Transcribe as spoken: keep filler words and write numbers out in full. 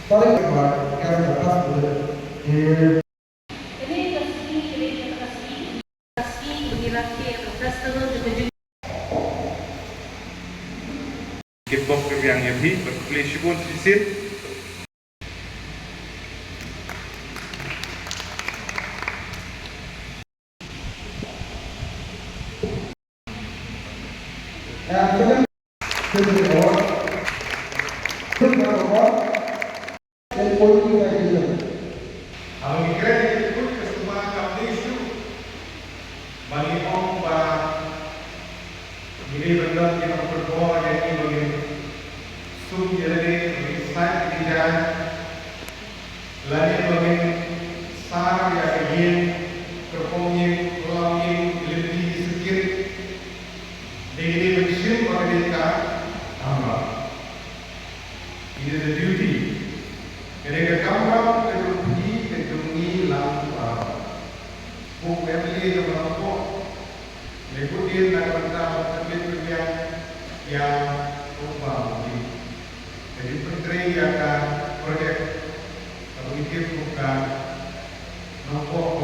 Tarik Akbar, Karen Abbas, Here. Kane ka sngi, kane ka sngi, ka sngi ba ngi rakhe ïa ka festival jong ka jing- Ki bok ki riang ïa phi, bad khublei shibun shisien. Haba ngi kren ïa kane ka sumar kam dei shuh ba ngi ong ba ngi dei ban don ki nongpynbor ïa ngi ba ngin sum ïa lade, ba ngin sait ïa ki jaiñ, lane ba ngin sar ïa ka ïing, kyrpong ïing, khlaw ïing, lynti ïa ki syrkit. Dei ngi dei ban shim ba ka dei ka kamram. It is a duty. Ka dei ka kamram ka jong phi, ka jong ngi lang baroh. Ko u M L A kaba nongpop, leit bud dien na ka bynta ban pynleit pynbiang ïa u bam u dih. Ka jingpyntrei ïa ka project kaba ngi tip kum ka nongpop